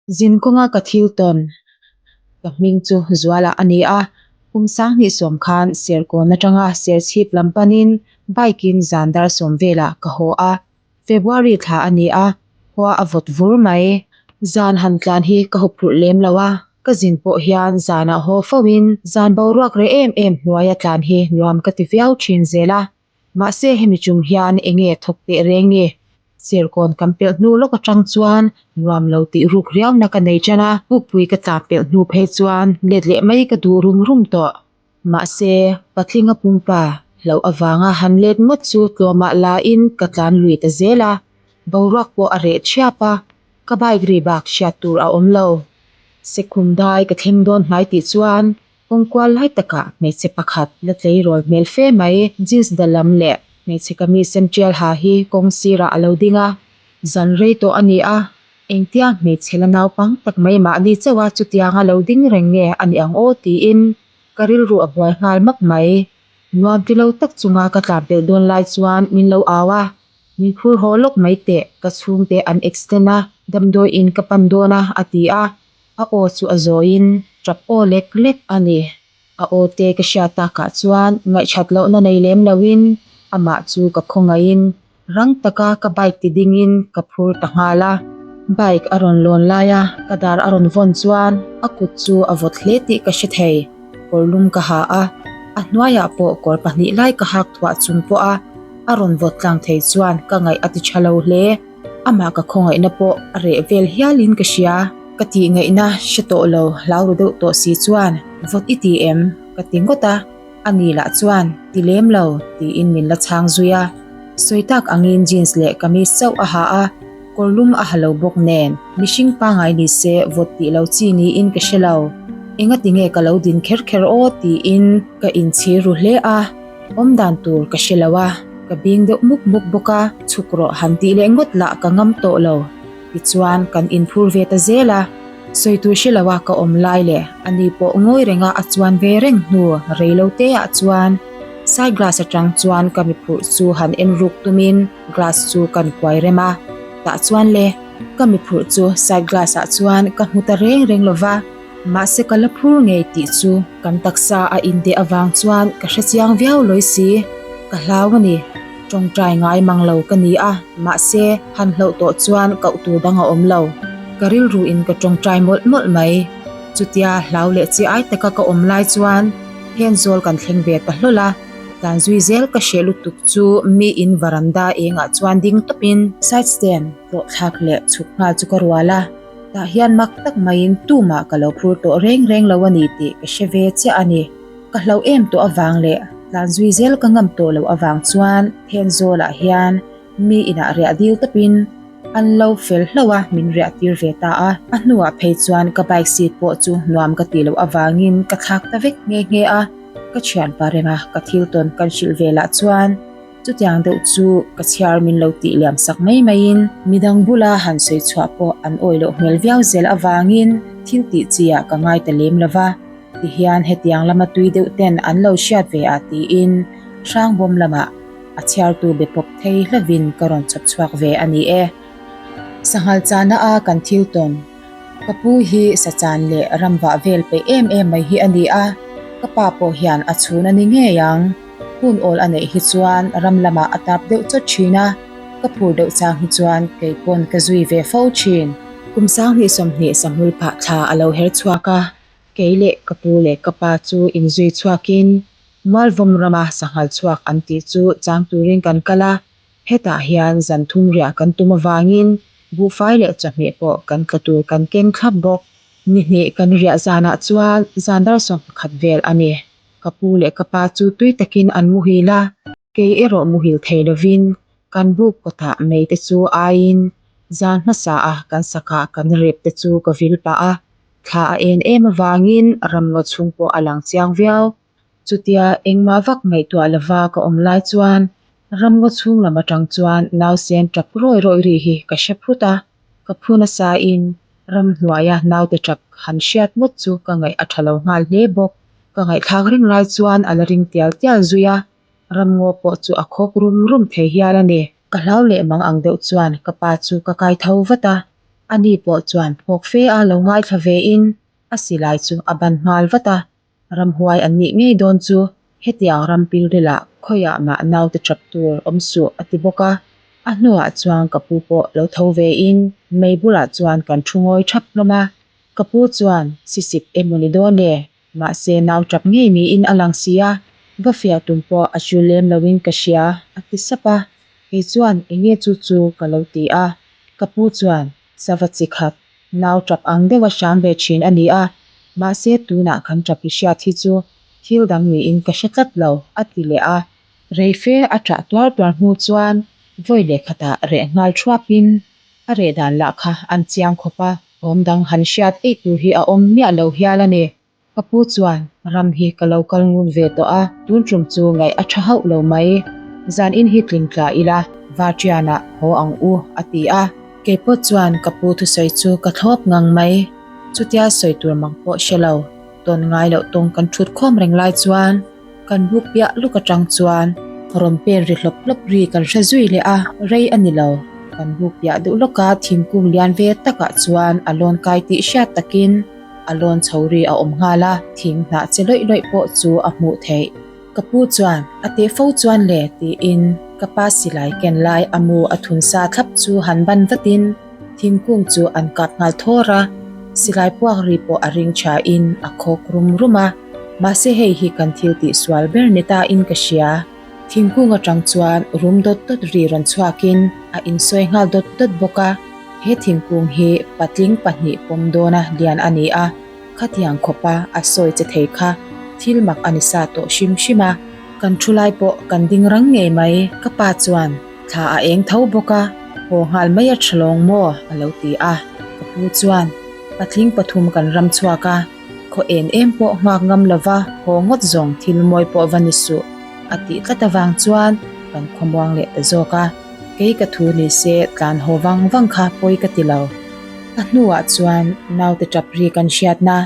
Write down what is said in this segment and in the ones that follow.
Zinkawnga ka thil tawn ka hming chu Zuala a ni a, kum 2010 khan Serkawn atanga Serchhip lam panin bike in zan dar sawm velah ka haw a, February thla a ni a, khua a vawt vur mai. Zan han tlan hi ka huphurh lem lo a, ka zin pawh hian zanah haw fo in zan boruak reh em em hnuaia tlan hi nuam ka ti viau thin zel a. Mahse hemi chung hian enge thawk teh reng nge? Serkawn kan pelh hnu lawk atang chuan nuam lo tih ruk riauna ka nei tan a, pukpui ka tlan pelh hnu phei chuan let leh mai ka duh rum rum tawh. Mahse patlinga pumpa hlauh avanga han let ngawt chu tlawmah la in ka tlan lui ta zel a, boruak pawh a reh thiap a, ka bike ri bak hriat tur a awm lo. Sekhum dai ka thleng dawn hnai tih chuan Kawng kual lai takah hmeichhe pakhat la tleirawl hmel fe mai jeans da lam leh hmeichhe kamis sen tial ha hi kawng sirah a lo ding a, zan rei tawh a ni a, engtia hmeichhe la naupang tak mai mahni chauh a chutianga lo ding reng nge a ni ang aw tiin ka rilru a buai nghal map mai. Nuam ti lo tak chunga ka tlan pelh dawn lai chuan min lo au a, min phur haw lawk mai teh ka chhungte an extend a, damdawi in ka pan dawn a a ti a. A aw chu a zawiin tap aw lek lek a ni. A aw te ka hriat takah chuan ngaihchat lohna nei lem loin amah chu ka khawngaihin rang taka ka bike ti dingin ka phur ta nghal a. Bike a rawn lawn laia ka dar a rawn vawn chuan a kut chu a vawt hle tih ka hre thei. Kawr lum ka ha a, a hnuaiah pawh kawr pahnih lai ka hak thuah chung pawha a rawn vawt tlang thei chuan ka ngaih a ti tha lo hle. Amah ka khawngaihna pawh a reh vel hialin ka hria. Ka tih ngaihna hre tawh lo hlau ru deuh tawh si chuan vawt i ti em? ka ti ngawt a, ani lah chuan ti lem lo tiin min la chhang zui a. Sawi tak angin jeans leh kamis chauh a ha a, kawr lum a ha lo bawk nen mihring pangngai ni se vawt tih lo chi niin ka hre lo. Engati nge ka lo din kher kher aw tiin ka inchhir ru hle a. Awm dan tur ka hre lo a, ka bing deuh mup mup bawk a, chhuk rawh han tih leh ngawt lah ka ngam tawh lo. Tichuan kan inphur ve ta zel a, sawi tur hre lo a ka awm lai leh ani pawh ngawi renga a chuan ve reng hnu rei lo te ah chuan side glass atang chuan ka mi phurh chu han en ruk tumin glass chu kan kuai rem a, tah chuan le ka mi phurh chu side glass ah chuan ka hmu ta reng reng lo va. Mahse ka la phur ngei tih chu kan taksa a indeh avang chuan ka hrechiang viau lawi si. Ka hlau a ni. Tawngtai ngai mang lo ka ni a, mahse han hlauh tawh chuan koh tur dang a awm lo. Ka rilru in ka tawngtai mawlh mawlh mai. Chutia hlau leh chi ai taka ka awm lai chuan Thenzawl kan thleng ve ta hlawl a, tlan zui zel ka hreh lutuk chu mi in varanda engah chuan ding tawpin side stand tlawh thlak leh chhuk nghal chu ka rual a. Tah hian mak tak maiin tumah ka lo phur tawh reng reng lo a ni tih ka hre ve chiah a ni. Ka hlo em tawh avang leh tlan zui zel ka ngam tawh loh avang chuan Thenzawlah hian mi inah riah dil tawpin an lo fel hlauh a min riah tir ve ta a. A hnuah phei chuan ka bike seat pawh chu nuam ka tih loh avangin ka thlak ta vek nghe nghe a. Ka thianpa renga ka thil tawn kan hrilh ve lah chuan Chutiang deuh chu ka chhiar min lo tih liam sak mai maiin midang bula han sawi chhuah pawh an awih loh hmel viau zel avangin thil tih chi ah ka ngai ta lem lo va, tihian hetiang lama tui deuh ten an lo hriat ve ah tiin Hrangbawm lamah a chhiartu be pawp thei hlovin ka rawn chhawp chhuak ve a ni e. Sanghal chahna a kan thil tawn ka pu hi sachan leh ramvah vel peih em em mai hi a ni a, ka pa pawh hian a chhun a ni ngei ang. Hun awl a neih hi chuan ram lamah a tap deuh chawt thin a, ka phur deuh chang hi chuan kei pawn ka zui ve fo thin. Kum 2020 sahmul phah thla a lo her chhuak a, kei leh ka pu leh ka pa chu inzui chhuakin Mualvawm rama sanghal chhuak an tih chu chang turin kan kal a, hetah hian zan thum riah kan tum avangin buhfai leh chawhmeh pawh kan tla tur kan keng thlap bawk. Ni hnih kan riah zanah chuan zan dar 11 vel a ni. Ka pu leh ka pa chu tui takin an muhil a, kei erawh muhil thei lovin kan buk kawtah mei te chu aiin zan hmasa a kan sakah kan rep te chu ka vil pah a, thla a en em avangin ramngaw chhung pawh a lang chiang viau. Chutia engmah vak ngaihtuah lova ka awm lai chuan ramngaw chhung lam atang chuan nausen tap rawi rawi ri hi ka hre phut a, ka phu nasa in ramhnuaia naute tap han hriat ngawt chu ka ngaih a tha lo nghal hle bawk. Ka ngaihthlak reng lai chuan a la ring tial tial zui a, ramngaw pawh chu a khawk rum rum thei hial a ni. Ka hlau leh mang ang deuh chuan ka pa chu ka kai tho vat a. Ani pawh chuan phawk fe a lo ngaithla ve in a silai chu a ban nghal vat a, ramhuai an nih ngei dawn chu hetiang ram pilrilah khawiah mah naute tap tur awm suh a ti bawk a. A hnuah chuan ka pu pawh lo tho ve in mei bulah chuan kan thu ngawi thap hlawm a, ka pu chuan sisip emaw ni dawn e Mahse nau tap ngei niin a lang si a, va fiah tum pawh a chu lem loin ka hria, a ti sap a. Kei chuan enge chu chu ka lo ti a. Ka pu chuan, Sava chi khat, nau tap ang deuha hram ve thin a ni a, mahse tunah kan tap i hriat hi chu thil dang niin ka hre tlat lo, a ti leh a. Rei fe a tah tuar tuar hnu chuan vawi leh khatah reh nghal thuapin a reh dan lah kha an chiang khawp a. Awm dang han hriat eih tur hi a awm miah lo hial a ni. Ka pu chuan ram hi ka lo kal ngun ve tawh a, tun tum chu ngaih a tha hauh lo mai. Zan in hi tling tla ila, Vartianah haw ang u, a ti a. Kei pawh chuan ka pu thusawi chu ka thlawp ngang mai. Chutia sawi tur mang pawh hre lo, tawn ngai loh tawng kan thut khawm reng lai chuan Kan buk piah luk atang chuan rawn pen ri hlawp hlawp ri kan hre zui leh a, rei a ni lo. Kan buk piah deuh lawka thingkung lian ve takah chuan a lawn kai tih hriat takin a lawn chho ri a awm nghal a, thing hnah che lawih lawih pawh chu a hmuh theih. Ka pu chuan a teh fo chuan le tiin ka pa silai ken lai a mu a thun sa thlap chu han ban vatin thingkung chu an kap nghal thawr a, silai puak ri pawh a ring thain a khawk rum rum a. Mahse hei hi kan thil tih sual ber ni ta in ka hria. Thingkung atang chuan rum dawt dawt ri rawn chhuakin a insawi nghal dawt dawt bawk a. He thingkung hi patling pahnih pawm dawna lian a ni a, khatiang khawpa a sawi che thei kha thil mak a ni sa tawh hrim hrim a. Kan thu lai pawh kan ding rang ngei mai. Ka pa chuan thla a eng tho bawk a, haw nghal mai a tha lawng maw? a lo ti a. Ka pu chuan patling pathum kan ram chhuak a. Khaw en em pawh nghak ngam lova haw ngawt zawng thil mawi pawh va ni suh a tih tlat avang chuan kan khawmuang leh ta zawk a, kei ka thu ni se tlan haw vang vang kha pawi ka ti lo. A hnuah chuan naute tap ri kan hriatna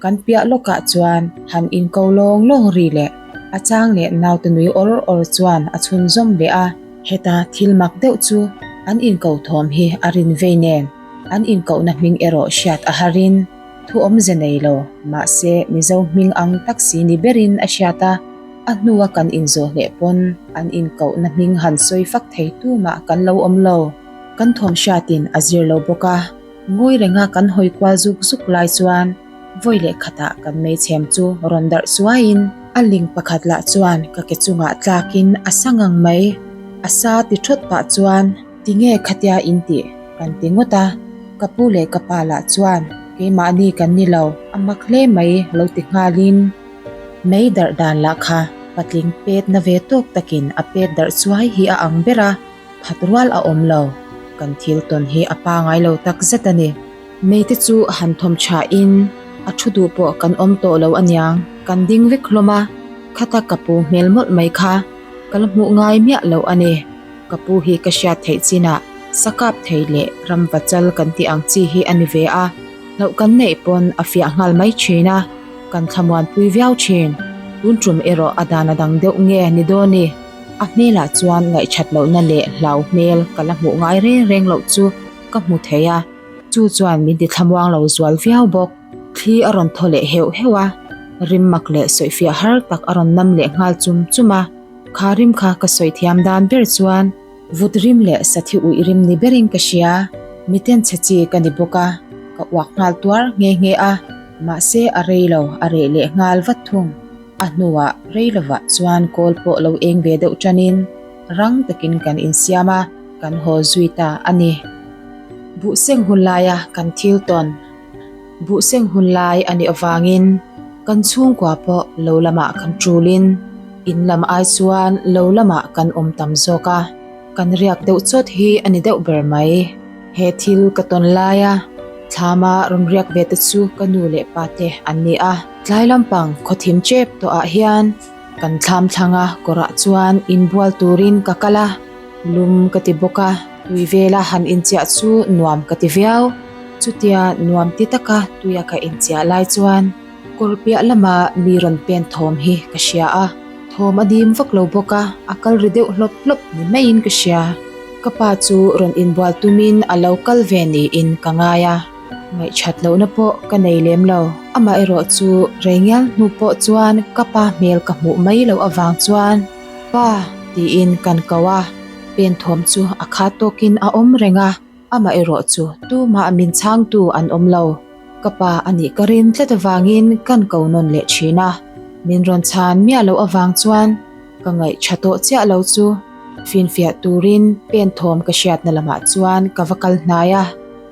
kan piah lawkah chuan han inko lawng lawng ri leh a chang leh naute nui awr awr chuan a chhunzawm leh a, heta thil mak deuh chu an inko thawm hi a rin vei nen an inkohna hming erawh hriat a harin Thu awmze nei lo, mahse Mizo hming ang tak si ni berin a hriat a, a hnua kan inzawh leh pawn an inkohna hming han sawi fak thei tumah kan lo awm lo. Kan thawm hriatin a zir lo bawk a, ngawi renga kan hawi kual zuk zuk lai chuan vawi leh khatah kan meichhem chu rawn darh suaiin a ling pakhat lah chuan ka ke chungah tlakin a sa ngang mai. A sa ti thawt pah chuan. Tinge khatia in tih? Kan ti ngawt a, ka pu leh ka pa lah chuan keimahni kan ni lo, a mak hle mai lo ti nghalin mei darh dan lah kha patling pet na ve tawk takin a pet darh chuai hi a ang ber a, phat rual a awm lo, kan thil tawn hi a pangai lo tak zet a ni. Mei te chu han thawm tha in a thu duh pawh kan awm tawh lo aniang, kan ding vek hlawm a, khata ka pu hmel mawlh mai kha ka la hmuh ngai miah lo a ni. Ka pu hi ka hriat theih chinah sakap thei leh ramva chal kan tih ang chi hi a ni ve a, hlauh kan neih pawn a fiah nghal mai thin a, kan thlamuanpui viau thin. Tun tum erawh a dan a dang deuh nge ni dawn i? A hmelah chuan ngaihthat lohna leh hlau hmel ka la hmuh ngai reng reng loh chu ka hmu thei a, chu chuan min ti thlamuang lo zual viau bawk. Thli a rawn thaw leh heuh heuh a, rim mak leh sawifiah har tak a rawn nam leh nghal chum chum a. Kha rim kha ka sawi thiam dan ber chuan vut rim leh sathi uih rim ni berin ka hria. Miten chhe chi ka ni bawk a, ka uak nghal tuar nghe nghe a, mahse a rei lo, a reh leh nghal vat thung. A hnuah rei lovah chuan kawl pawh lo eng ve deuh tanin rang takin kan insiam a, kan haw zui ta a ni. Buhseng hun laia kan thil tawn. Buhseng hun lai a nih avangin kan chhungkua pawh lo lamah kan ṭulin in lam ai chuan lo lamah kan awm tam zawk a, kan riak deuh chawt hi a ni deuh ber mai. He thil ka tawn laia thlama rawn riak ve te chu ka nu leh pa te an ni a. Tlai lampang khawthim chep tawhah hian kan thlam thlanga kawrah chuan inbual turin ka kal a, lum ka ti bawk a, tui vela han inchiah chu nuam ka ti viau. Chutia nuam ti taka tuia ka inchiah lai chuan kawr piah lama mi rawn pen thawm hi ka hria a, thawm a dim vak lo bawk a, a kal ri deuh hlawp hlawp ni maiin ka hria. Ka pa chu rawn inbual tumin a lo kal ve niin ka ngai a, ngaihṭhat lohna pawh ka nei lem lo. Amaherawh chu rei ngial hnu pawh chuan ka pa hmel ka hmuh mai loh avang chuan Pa tiin kan ko a, pen thawm chu a khat tawkin a awm reng a, amaherawh chu tumah min chhangtu an awm lo. Ka pa a nih ka rin tlat avangin kan ko nawn leh thin a, min rawn chhan miah loh avang chuan ka ngaih tha tawh chiah lo chu finfiah turin pen thawm ka hriatna lamah chuan ka va kal hnai a,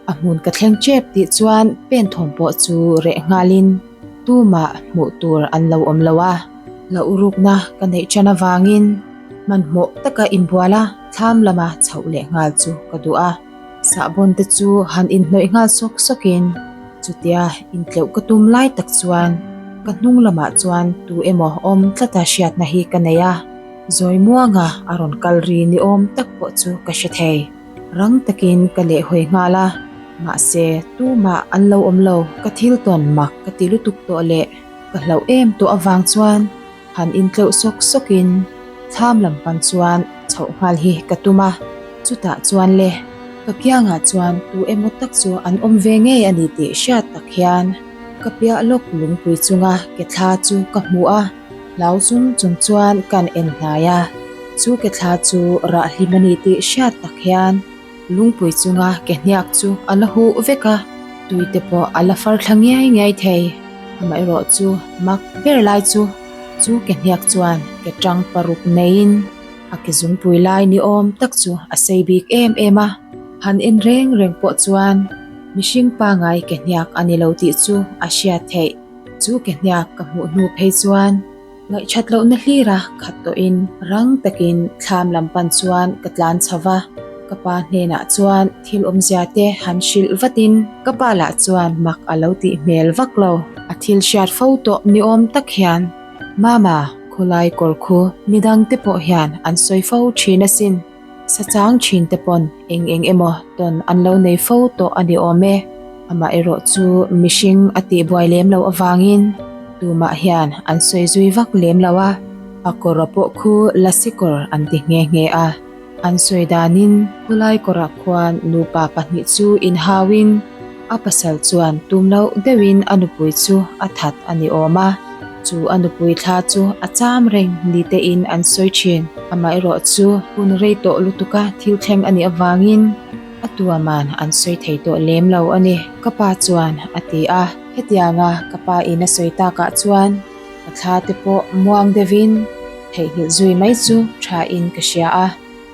a hmun ka thleng tep tih chuan pen thawm pawh chu reh nghalin tumah hmuh tur an lo awm lo a, hlauh rukna ka neih tan avangin hmanhmawh taka inbual a thlam lama chhoh leh nghal chu ka duh a. Sahbawn te chu han inhnawih nghal sawk sawkin chutia intleuh ka tum lai tak chuan ka hnung lamah chuan tu emaw awm tlata hriatna hi ka nei a, zawi muanga a rawn kal ri ni awm tak pawh chu ka hre thei. Rang takin ka lehhawi nghal a, mahse tumah an lo awm lo, ka thil tawn mak ka ti lutuk tawh leh ka hlauh em tawh avang chuan Han intleuh sawk sawkin thlam lam pan chuan chhoh nghal hi ka tum a, chutah chuan le ka kiangah chuan tu emaw tak chu an awm ve ngei a ni tih hriat tak hian ka piah lawk lungpui chunga ke thla chu ka hmu a, hlau chung chung chuan kan en hnai a, chu ke thla chu rah hlim a ni tih hriat tak hian lungpui chunga ke hniak chu a la huh vek a, tui te pawh a la far thla ngiai ngiai thei. Amaherawh chu mak ber lai chu chu ke hniak chuan ke tang paruk neiin a ke zungpui lai ni awm tak chu a sei bik em em a, han en reng reng pawh chuan mihring pangai ke hniak a ni lo tih chu a hriat theih. Chu ke hniak ka hmuh hnu phei chuan Ngaihṭhat lohna hlira khat tawhin rang takin thlam lam pan chuan ka tlan chho va, ka pa hnenah chuan thil awmzia te han hrilh vatin ka pa lah chuan mak a lo tih hmel vak lo. A thil hriat fo tawh ni awm tak hian, Mama, khawlai kawr khu midang te pawh hian an sawi fo ṭhin asin. Sa chang thin te pawn eng eng emaw tawn an lo nei fo tawh a ni awm e. Amaherawh chu mihring a tihbuai lem loh avangin tumah hian an sawi zui vak lem lo a, a kawra pawh khu lasi kawr an ti nghe nghe a. An sawi danin khulai kawrah khuan nupa pahnih chu inhauin a pasal chuan tum loh deuhin a nupui chu a that a ni awm a. Chu a nupui thla chu a cham reng ni tein an sawi thin. Amaherawh chu hun rei tawh lutuka thil thleng a nih avangin a tuaman an sawi thei tawh lem lo a ni, ka pa chuan a ti a. Hetianga ka pa in a sawi takah chuan ka thla te pawh muang deuhin theihnghilh zui mai chu tha in ka hria a.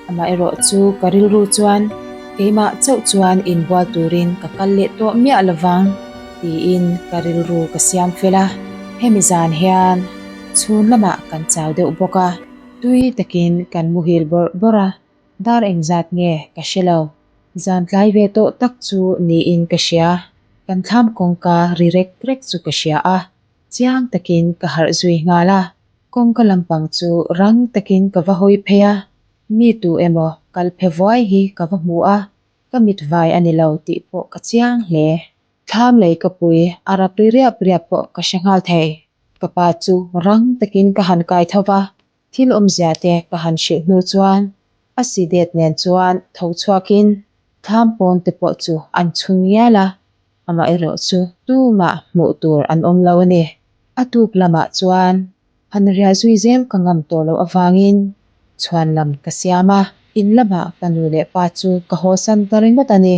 Amaherawh chu ka rilru chuan keimah chauh chuan inbual turin ka kal leh tawh miah lovang tiin ka rilru ka siam fel a. Hemi zan hian chhun lamah kan chau deuh bawk a, tui takin kan muhil bawrh bawrh a, dar engzat nge ka hre lo. Zan tlai ve tawh tak chu niin ka hria, kan thlam kawngka ri rek rek chu ka hria a, chiang takin ka harh zui nghal a. Kawngka lampang chu rang takin ka va hawi phei a, mi tu emaw kal phe vuai hi ka va hmu a, ka mit vai a ni lo tih pawh ka chiang hle. Thlam lei ka pui a rap ri riap riap pawh ka hre nghal thei. Ka pa chu rang takin ka han kai tho va, thil awmzia te ka han hrilh hnu chuan a si det nen chuan tho chhuakin thlam pawn te pawh chu an chhun ngial a, Amaherawh chu tumah hmuh tur an awm lo a ni. A tuk lamah chuan han riah zui zel ka ngam tawh loh avangin chhuan lam ka siam a, in lamah ka nu leh pa chu ka hawsan ta ringawt a ni.